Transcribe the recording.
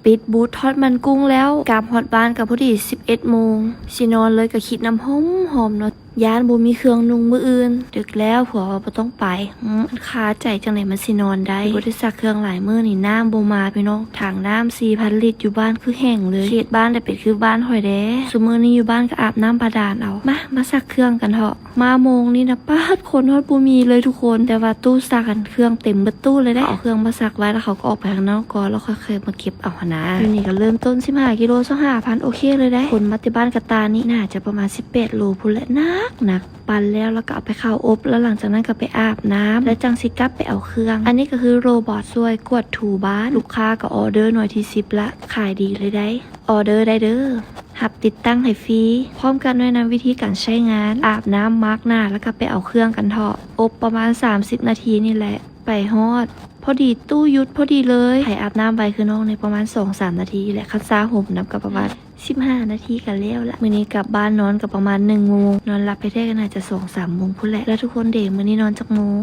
ປິດບູດທອດມັນກຸ້ງແລ້ວ ກັບຮອດບ້ານກໍພໍດີສິບເອັດໂມງ ຊິນອນເລີຍກໍຄິດນຳຫອມໆເນາະ ຢ້ານບໍ່ມີເຄື່ອງນຸ່ງມື້ອື່ນ. ດຶກແລ້ວ ຜົວວ່າບໍ່ຕ້ອງໄປ ອືມ ມັນຄາໃຈຈັ່ງໃດມັນຊິນອນໄດ້. ບໍ່ໄດ້ຊັກເຄື່ອງຫຼາຍມື້ນີ້ ນ້ຳບໍ່ມາພີ່ນ້ອງ ຖັງນ້ຳສີ່ພັນລິດຢູ່ບ້ານຄືແຫ້ງເລີຍ. ເຂດບ້ານໄດ້ເປັນຄືບ້ານຂ້ອຍແດ່ ຊຸມື້ນີ້ຢູ່ບ້ານກໍອາບນ້ຳບາດານເອົາ. ມາ ມາຊັກເຄື່ອງກັນເທາະ. ມາໂມງນີ້ນະ ປາດ ຄົນຮອດບໍ່ມີເລີຍທຸກຄົນ ແຕ່ວ່າຕູ້ຊັກຫັ້ນເຄື່ອງເຕັມເບິດຕູ້ເລີຍເດ້. ເຂົາເອົາເຄື່ອງມາຊັກໄວ້ ແລ້ວເຂົາກໍອອກໄປຂ້າງນອກກ່ອນ ແລ້ວຄ່ອຍເຄີຍມາເກັບເອົາຫັ້ນນາ. ຢູ່ນີ້ກໍເລີ່ມຕົ້ນສິບຫ້າກິໂລ ຊາວຫ້າພັນ ໂອເຄເລີຍເດ້. ຂົນມາແຕ່ບ້ານກະຕ່ານີ້ ໜ້າຈະປະມານສິບແປດໂລພຸ້ນແຫຼະ ໜັກໆ. ປັ່ນແລ້ວ ແລ້ວກໍເອົາໄປເຂົ້າອົບ ແລ້ວຫຼັງຈາກນັ້ນກໍໄປອາບນ້ຳ ແລ້ວຈັ່ງຊິກັບໄປເອົາເຄື່ອງ. ອັນນີ້ກໍຄືໂຣບອດຊ່ວຍກວາດຖູບ້ານ ລູກຄ້າກໍອໍເດີໜ່ວຍທີສິບລະ ຂາຍດີເລີຍໄດ໋. ອໍເດີໄດ້ເດີ ຮັບຕິດຕັ້ງໃຫ້ຟຣີ ພ້ອມກັບແນະນຳວິທີການໃຊ້ງານ ອາບນ້ຳ ມາກໜ້າ ແລ້ວກໍໄປເອົາເຄື່ອງກັນເທາະ. ອົບປະມານສາມສິບນາທີນີ້ແຫຼະ ໄປຮອດ ພໍດີຕູ້ຢຸດພໍດີເລີຍ. ໃຜອາບນ້ຳໄວຄືນ້ອງນີ້ ປະມານສອງສາມນາທີແຫຼະ ຄັນຊາຫົມນຳກໍປະມານສິບຫ້ານາທີກໍແລ້ວລະ. ມື້ນີ້ກັບບ້ານນອນກໍປະມານໜຶ່ງໂມງ ນອນຫຼັບແທ້ໆກໍໜ້າຈະສອງສາມໂມງພຸ້ນແຫຼະ. ແລ້ວທຸກຄົນເດ ມື້ນີ້ນອນຈັກໂມງ?